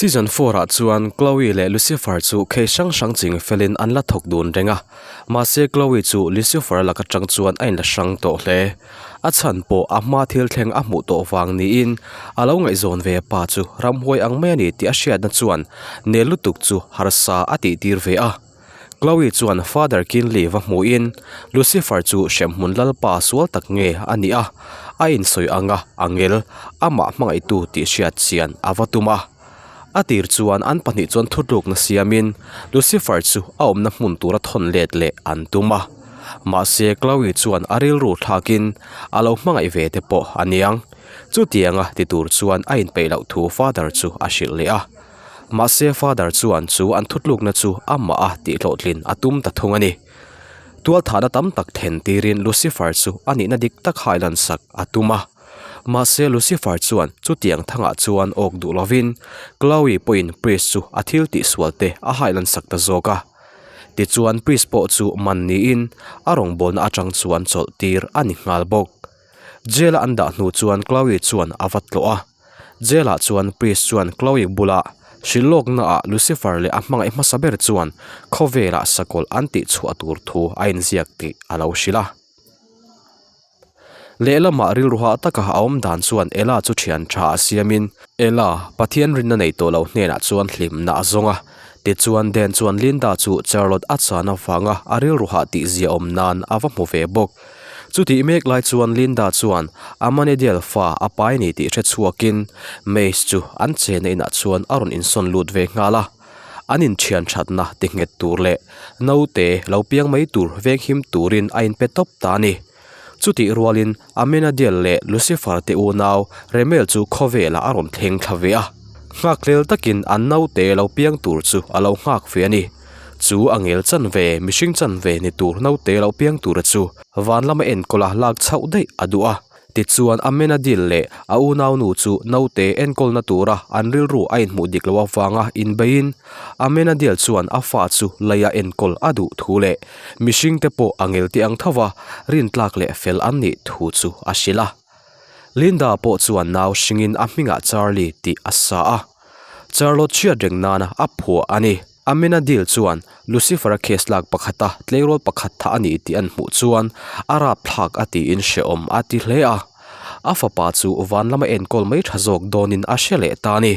Season four ah chuan Chloe leh Lucifer chu case hrang hrang ching felin an la thawk dun reng a, mahse Chloe chu Lucifer lak atang chuan a inla hrang tawh hle. A chhan pawh a hma thil thleng a hmuh tawh vang niin a lo ngaihzawn ve pa chu ramhuai ang mai a ni tih a hriatna chuan nel lutuk chu harsa a tih tir ve a. Chloe chuan Father Kinley va hmuhin Lucifer chu hremhmun lalpa sual tak nge a nih a, a insawi anga angel amah hmangaihtu tih hriat chian a va tum a. A tir chuan an pahnih chuan thutlukna siamin Lucifer chu a awmna hmun tura thawn let leh an tum a. Mahse Chloe chuan a rilru thlakin a lo hmangaih ve te pawh a niang. Chutianga ti tur chuan a inpeih loh thu Father chu a hrilh leh a. Mahse Father chuan chu an thutlukna chu amah a tihhlawhtlin a tum ta thung a ni. Tualthahna tam tak then tirin Lucifer chu a nihna dik tak hailan sak a tum a. Mahse Lucifer chuan chutiang thangah chuan awk duh lovin Chloe pawhin priest chu a thil tihsual te a hailan sak ta zawk a. Tichuan priest pawh chu man niin a rawngbawlna atang chuan chawlh tir a ni nghal bawk. Jail a an dah hnu chuan Chloe chuan a va tlawh a. Jail ah chuan priest chuan Chloe bulah hrilhlawkna ah Lucifer leh a hmangaih hmasa ber chuan khawvelah sakawlh an tih chhuah tur thu a inziak tih a lo hrilh a. Lehlamah rilru hah taka a awm dan chuan Ella chu thian tha a siamin Ella Pathian rinna nei tawh lo hnenah chuan hlimna a zawng a. Tichuan Dan chuan Linda chu Charlotte a chan avanga a rilru hah tih zia awm nan a va hmu ve bawk. Chutih mek lai chuan Linda chuan Amanediel fa a pai ni tih hre chhuakin Mace chu an chena inah chuan a rawn insawn lut ve nghal a. An inthian thatna ti nghet tur leh naute lo piang mai tur venghim turin a inpe tawp ta a ni. Chutih rualin Amenadiel leh Lucifer te unau Remel chu khawvelah a rawn thleng thla ve a. Nghakhlel takin an naute lo piang tur chu a lo nghak ve a ni. Chu a ngel chanve, mihring chanve ni tur naute lo piang tura chu van lama enkawl a lak chhoh daih a duh a. Tichuan Amenadil leh a unaunu chu naute enkawlna tura an rilru a inhmuh dik loh avanga inbeiin Amenadiel chuan a fa chu leia enkawl a duh thu leh mihringte pawh a ngel tih ang thova rintlak leh fel an nih thu chu a hrilh a. Linda pawh chuan nau hringin a hmingah Charlie tih a sa a. Charlotte chhiat reng nana a phuah a ni. Amenadil chuan Lucifer-a case lak pakhata tleirawl pakhat tha a ni tih an hmuh chuan a rapthlak a tiin hrehawm a ti hle a. A fapa chu van lama enkawl mai tha zawk dawnin a hre leh ta a ni.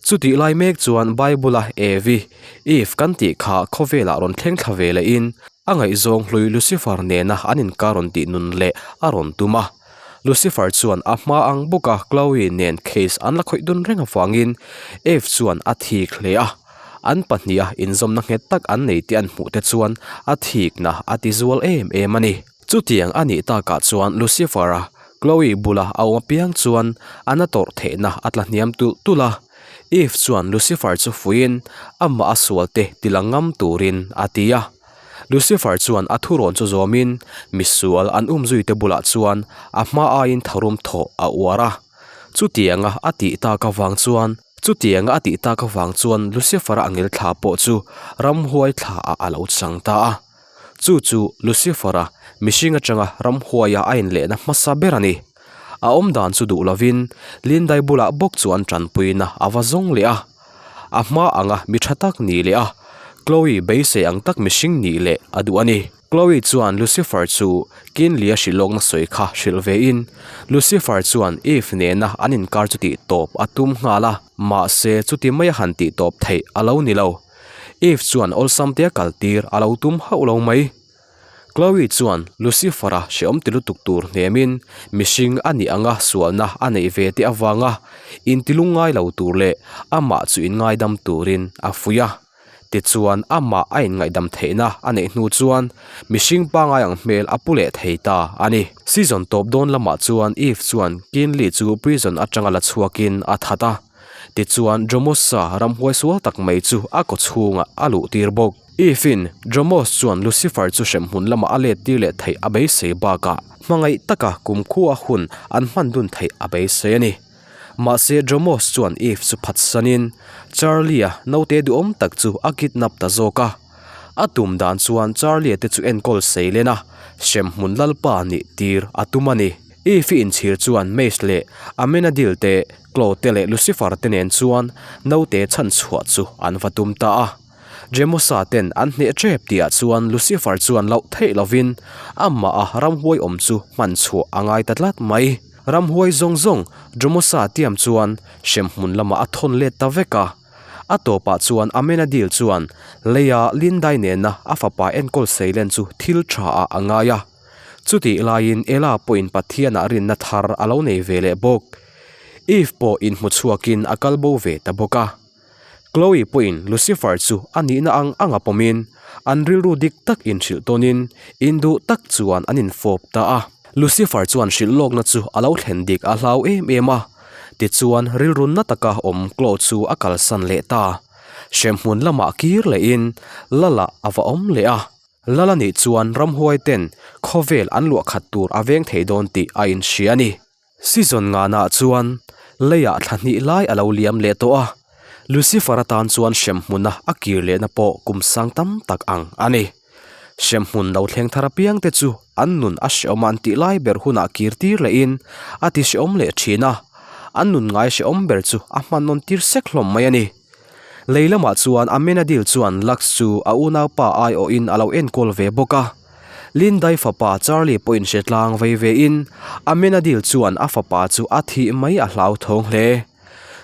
Chutih lai mek chuan Bible-a Evi, Eve, kan tih kha khawvelah rawn thleng thla ve lehin a ngaihzawng hlui Lucifer nena an inkar rawn tih nun leh a rawn tum a. Lucifer chuan a hma ang bawka Chloe nen case an la khawih dun reng avangin Eve chuan a thik hle a. An pahniha inzawmna nghet tak an nei tih an hmuh te chuan a thikna a ti zual em em a ni. Chutiang a nih takah chuan Lucifer-a Chloe bula a awm apiang chuan a na tawrh theihna a tla hniam tulh tulh a. Eve chuan Lucifer chu fuiin amah a sualte ti la ngam turin a ti a. Lucifer chuan a thurawn chu zawmin misual an umzuite bulah chuan a hma aiin tharum thawh a uar a. Chutianga a tih tak avang chuan Chutianga a tih tak avang chuan Lucifer-a angel thla pawh chu ramhuai thlaah a lo chang ta a. Chu chu Lucifer-a mihring atanga ramhuaia a inlehna hmasa ber a ni. A awmdan chu duh lovin Lindai bulah bawk chuan tanpuina a va zawng leh a. A hma anga mi tha tak nih leh a Chloe beisei ang tak mihring nih leh a duh a ni. Chloe chuan Lucifer chu Kinley-a hrilhlawkna sawi kha hrilh vein Lucifer chuan Eve nena an inkar chu tih tawp a tum nghal a, mahse chuti maia han tih tawp theih a lo ni lo. Eve chuan awlsam tea kaltir a lo tum hauh lo mai. Chloe chuan Lucifer-a hrehawm ti lutuk tur hnemin mihring a nih anga sualna a neih ve te avanga intilung ngai lo tur leh amah chu inngaidam turin a fuih a. Tichuan amah a inngaihdam theihna a neih hnu chuan mihring pangngai ang hmel a pu leh thei ta a ni. Season tawp dawn lamah chuan Eve chuan Kinley chu prison atanga la chhuakin a that a. Tichuan Dromosa ramhuai sual tak mai chu a kawchhungah a luh tir bawk. Eve-in Dromos chuan Lucifer chu hremhmun lamah a let tir leh theih a beisei bakah hmangaih taka kumkhua hun an hman dun theih a beisei a ni. Mahse Dromos chuan Eve chu phatsanin Charlie-a naute duhawm tak chu a kidnap ta zawk a. A tum dan chuan Charlie-a te chu enkawl sei len a, hremhmun lalpa nih tir a tum a ni. Eve-i inchhir chuan Mace leh Amenadil te, Chloe te leh Lucifer te nen chuan naute chhanchhuah chu an va tum ta a. Jemosa ten an hneh tep tihah chuan Lucifer chuan loh theih lovin amah a ramhuai awm chu hman chhuah a ngai ta tlat mai. Ramhuai zawng zawng Jemosa tiam chuan hremhmun lamah a thawn let ta vek a. A tawpah chuan Amenadil chuan leia Lindai nena a fapa enkawl seilen chu thil tha ah a ngai a. Chutih laiin Ella pawhin Pathianah rinna thar a lo nei ve leh bawk. Eve pawh inhmu chhuakin a kal bo ve ta bawk a. Chloe pawhin Lucifer chu a nihna ang ang a pawmin an rilru dik tak inhrilh tawnin induh tak chuan an infawp ta a. Lucifer chuan hrilh lawkna chu a lo thlen dik a hlau em em a, tichuan rilru na taka awm Chloe chu a kalsan leh ta. Hremhmun lamah kir lehin Lala a va awm leh a. Lala nih chuan ramhuai ten khawvel an luah khat tur a veng thei dawn tih a inhria a ni. Season nganah chuan leiah thla hnih lai a lo liam leh tawh a, Lucifer atan chuan hremhmuna a kir lehna pawh kum sang tam tak ang a ni. Hremhmun lo thleng thar apiang te chu an nun a hrehawm an tih lai ber hunah kir tir lehin a ti hrehawm leh thin a, an nun ngai hrehawm ber chu a hman nawn tir sek hlawm mai a ni. Lei lamah chuan Amenadil chuan Lux chu a unaupa aiawhin a lo enkawl ve bawk a. Lindai fapa Charlie pawhin hre tlang vei vein Amenadil chuan a fapa chu a thih mai a hlauthawng hle.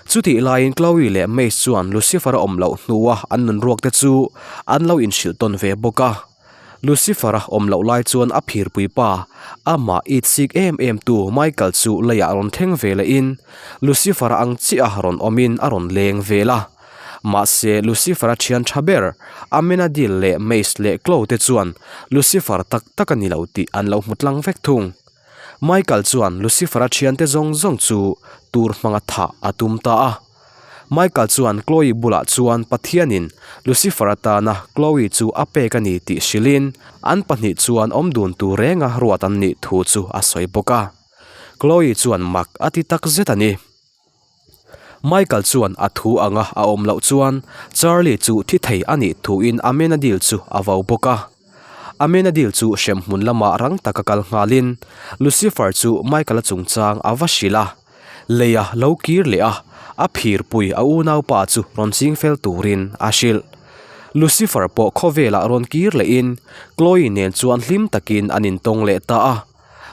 Chutih laiin Chloe leh Mace chuan Lucifer a awm loh hnua an nunruak te chu an lo inhrilh tawn ve bawk a. Lucifer-a awm loh lai chuan a phirpui pa, amah it sik em em tu Michael chu leiah rawn thleng ve lehin Lucifer-a ang chiah rawn awmin a rawn leng vel a. Mahse, Lucifer-a thian tha ber, Amenadil leh Mace leh Chloe te chuan Lucifer tak tak a ni lo tih an lo hmu tlang vek thung. Michael chuan Lucifer-a thiante zawng zawng chu tur hmanga thah a tum ta a. Michael chuan Chloe bulah chuan Pathianin Lucifer atana Chloe chu a pek a ni tih hrilhin an pahnih chuan awm dun tur renga ruat an nih thu chu a sawi bawk a. Chloe chuan mak a ti tak zet a ni. Michael chuan a thu anga a awm loh chuan Charlie chu thi thei a nih thuin Amenadil chu a vau bawk a. Amenadil chu hremhmun lamah rang taka kal nghalin Lucifer chu Michael-a chungchang a va hrilh a. Leia lo kir leh a, a phirpui a unaupa chu rawn ching fel turin a hrilh. Lucifer pawh khawvelah rawn kir lehin Chloe nen chuan hlim takin an intawng leh ta a.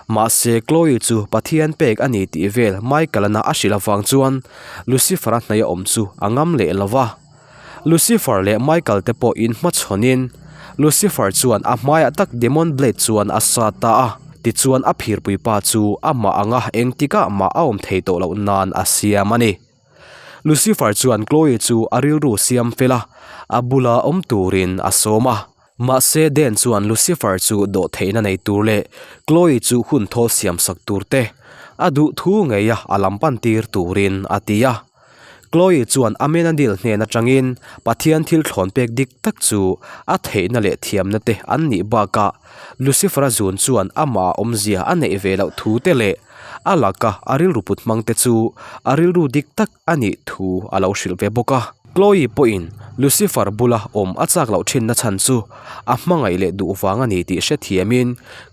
Mahse Chloe chu Pathian pek a ni tih vel Michael-ana a hrilh avang chuan Lucifer-a hnaih a awm chu a ngam leh lo va. Lucifer leh Michael te pawh inhmachhawnin Lucifer chuan a hmaiah tak Demon Blade chuan a sa ta a, tichuan a phirpui pa chu amah anga engtikah mah a awm thei tawh loh nan a siam a ni. Lucifer chuan Chloe chu a rilru siam fel a, a bula awm turin a sawm a. Mahse Dan chuan Lucifer chu dawhtheihna nei tur leh Chloe chu hun thawl siamsak tur te a duh thu ngeia a lam pan tir turin a ti a. Chloe chuan Amenadil hnen atangin Pathian thil thlawn pek dik tak chu a theihna leh thiamna te an nih bakah Lucifer-a zun chuan amah awmzia a neih ve loh thu te leh a laka a rilru put hmang te chu a rilru dik tak a nih thu a lo hrilh ve bawk a. Chloe pawhin Lucifer bula awm a chak loh thinna chhan chu a hmangaih leh duh vang a ni tih hrethiamin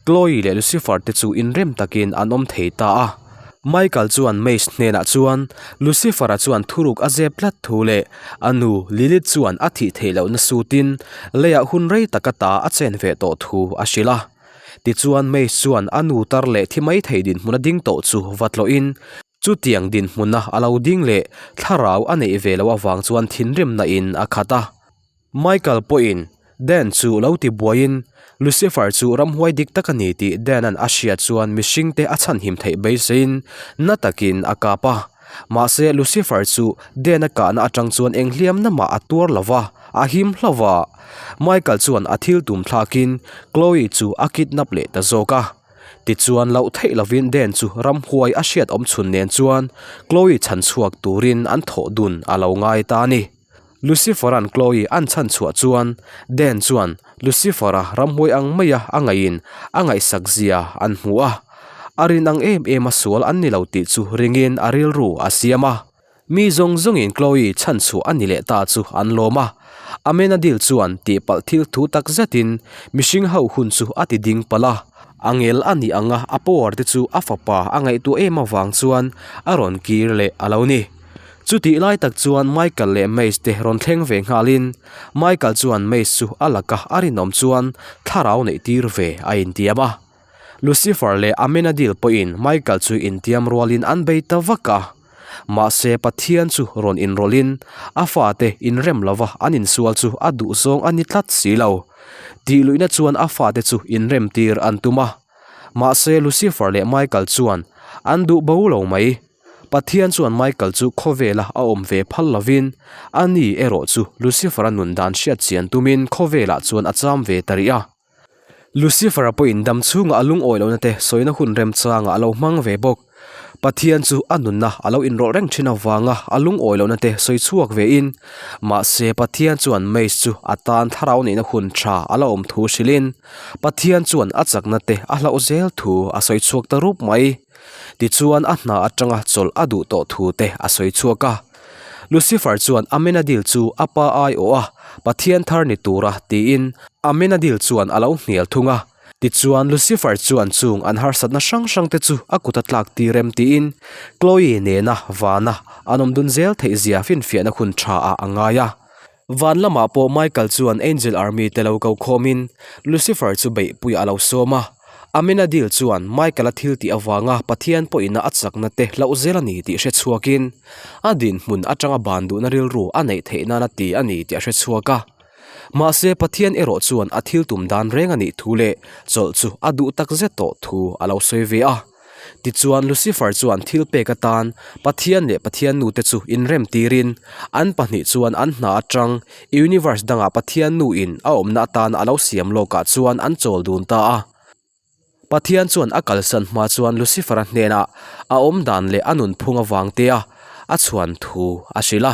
Chloe leh Lucifer te chu inrem takin an awm thei ta a. Michael chuan Mace hnenah chuan Lucifer-a chuan thuruk a zep tlat thu leh a nu Lilith chuan a thih theih lohna sutin leiah hun rei tak ata a chen ve tawh thu a hrilh a. Tichuan Mace chuan a nu tar leh thi mai thei dinhmuna ding tawh chu va tlawhin chutiang dinhmuna a lo ding leh thlarau a neih ve loh avang chuan thinrimna in a khat a. Michael pawhin Dan chu lo ti buaiin Lucifer chu ramhuai dik tak a ni tih Dan-a'n a hriat chuan mihringte a chhanhim theih beiseiin na takin a kap a. Mahse Lucifer chu Dan-a kahna atang chuan eng hliamna mah a tuar lo va, a him hlauh a. Michael chuan a thil tum thlakin Chloe chu a kidnap leh ta zawk a. Tichuan loh theih lovin Dan chu ramhuai a hriat awmchhun nen chuan Chloe chhanchhuak turin an thawh dun a lo ngai ta a ni. Lucifer-a'n Chloe an chhan chhuah chuan Dan chuan Lucifer-a ramhuai ang maia a ngaihin a ngaihsak zia an hmu a. A rin ang em em a sual an ni lo tih chu ringin a rilru a siam a. Mi zawng zawngin Chloe chhan chhuah a ni leh ta chu an lawm a. Amenadil chuan tihpalh thil thu tak zetin mihring ho hun chu a ti ding palh a. Angel a nih anga a power te chu a fapa a ngaihtuah em avang chuan a rawn kir leh a lo ni. Chutih lai tak chuan Michael leh Mace te rawn thleng ve nghalin Michael chuan Mace chu a laka a rinawm chuan thlarau neih tir ve a intiam a. Lucifer leh Amenadil pawhin Michael chu intiam rualin an bei ta vak a. Mahse Pathian chu rawn inrawlhin a fate inrem lova an insual chu a duhzawng a ni tlat si lo. Tihluihna chuan a fate chu inremtir an tum a. Mahse Lucifer leh Michael chuan an duh bo lo mai. Pathian chuan Michael chu khawvela a awm ve phal lovin a ni erawh chu Lucifer-a nun dan hriatchian tumin khawvelah chuan a cham ve ta rih a. Lucifer-a pawhin dam chhungah a lungawi lohna te sawina hun remchangah a lo hmang ve bawk. Pathian chu a nunna a lo inrawlh reng thin avanga a lungawi lohna te sawi chhuak vein, mahse Pathian chuan Mace chu a tan thlarau neihna hun tha a la awm thu hrilhin, Pathian chuan a chakna te a hlauh zel thu a sawi chhuak ta rup mai. Tichuan a hna atanga chawlh a duh tawh thu te a sawi chhuak a. Lucifer chuan Amenadil chu a pa aiawh a, Pathian thar ni tura tiin Amenadil chuan a lo hnial thung a. Tichuan Lucifer chuan chung an harsatna hrang hrang te chu a kut a tlak tir em tiin Chloe nena vana an awm dun zel theih zia finfiahna hun tha ah a ngai a. Van lamah pawh Michael chuan Angel Army te lo ko khawmin Lucifer chu beihpuiah a lo sawm a. Amenadil chuan Michael-a thil tih avanga Pathian pawhina a chakna te hlauh zel a ni tih hre chhuakin a dinhmun atanga ban duhna rilru a neih theih nana ti a ni tih a hre chhuak a. Mahse Pathian erawh chuan a thil tum dan reng a nih thu leh chawlh chu a duh tak zet tawh thu a lo sawi ve a. Tichuan Lucifer chuan thil pek atan Pathian leh Pathian nu te chu inrem tirin an pahnih chuan an hna atang Universe dangah Pathian nu in a awmna atan a lo siam lawkah chuan an chawl dun ta a. Pathian chuan a kalsan hma chuan Lucifer-a hnenah a awm dan leh a nunphung avang tea a chhuan thu a hrilh a.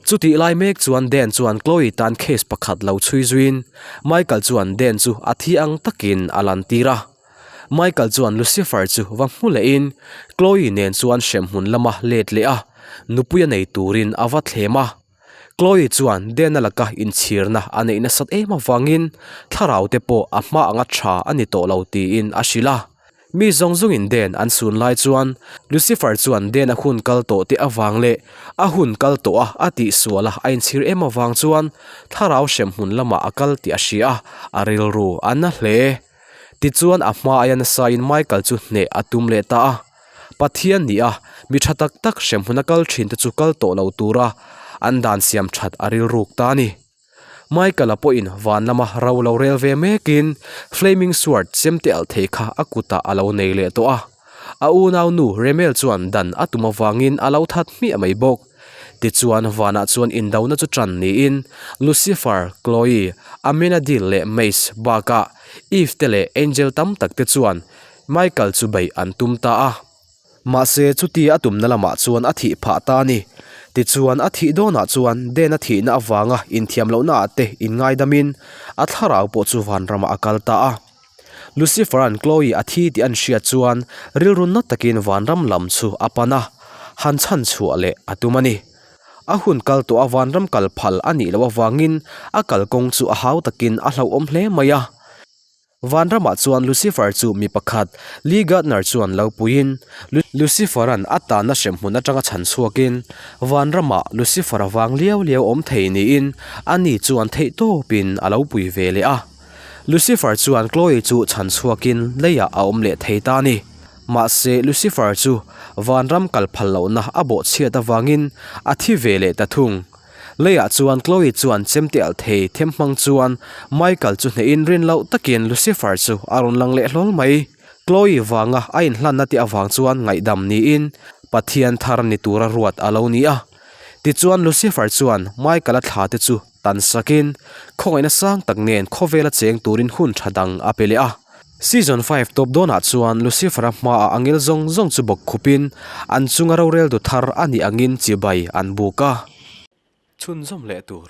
Chutih lai mek chuan Dan chuan Chloe tan case pakhat lo chhui zuiin Michael chuan Dan chu a thi ang takin a lantir a. Michael chuan Lucifer chu va hmu lehin Chloe nen chuan hremhmun lama let leh a, nupui a nei turin a va thlem a. Chloe chuan Dana laka inchhirna a neih nasat em avangin thlarau te pawh a hma anga tha a ni tawh lo tiin a hrilh a. Mi zawng zawngin Dan an sun lai chuan Lucifer chuan Dan a hun kal tawh te avang leh a hun kal tawh a a tihsual a a inchhir em avang chuan thlarau hremhmun lamah a kal tih a hria a, a rilru a na hle. Tichuan a hma aia nasain Michael chu hneh a tum leh ta a. Pathian ni a, mi tha tak tak hremhmun a kal thin te chu kal tawh lo tura an dan siam that a rilruk ta a ni. Michael-a pawhin van lama ro lo rel ve mekin Flaming Sword chemte alh thei kha a kutah a lo nei leh tawh a. A unau nu Remel chuan dan a tum avangin a lo that hmiah mai bawk. Tichuan vanah chuan indona chu tan niin Lucifer, Chloe, Amenadil leh Mace bakah Eve te leh Angel tam tak te chuan Michael chu beih an tum ta a. Mahse chuti a tumna lamah chuan a thih phah ta a ni. Tichuan a thih dawnah chuan Den a thihna avanga inthiam lohna ah te inngaidamin a thlarau pawh chu vanramah a kal ta a. Lucifer-a'n Chloe a thi tih an hriat chuan rilru na takin vanram lam chu a pan a, han chhan chhuah leh a tum a ni. A hun kal tawh a vanram kal phal a nih loh avangin a kalkawng chu a hau takin a hlauhawm hle mai a. Vanramah chuan Lucifer chu mi pakhat, Lee Gardner chuan lo puiin, Lucifer-a'n a tanna hremhmun atanga chhan chhuakin, vanramah Lucifer-a vang liau liau awm thei niin ani chuan theihtawpin a lo pui ve leh a. Lucifer chuan Chloe chu chhan chhuakin leiah a awm leh thei ta a ni. Mahse, Lucifer chu vanram kal phal lohna a bawhchhiat avangin a thi ve leh ta thung. Leiah chuan Chloe chuan chemte alh thei them hmang chuan Michael chu hnehin rin loh takin Lucifer chu a rawn lang leh hlawl mai. Chloe vanga a inhlanna te avang chuan ngaihdam niin Pathian thar ni tura ruat a lo ni a. Tichuan Lucifer chuan Michael-a thla te chu Tan sakin, khawngaihna sang tak nen khawvela cheng turin hun tha dang a pe leh a. Season 5 tawp dawnah chuan Lucifer-a hmaah angel zawng zawng chu bawk khupin an chunga rorel du thar a nih angin chibai an buk a. Chhunzawm leh tur.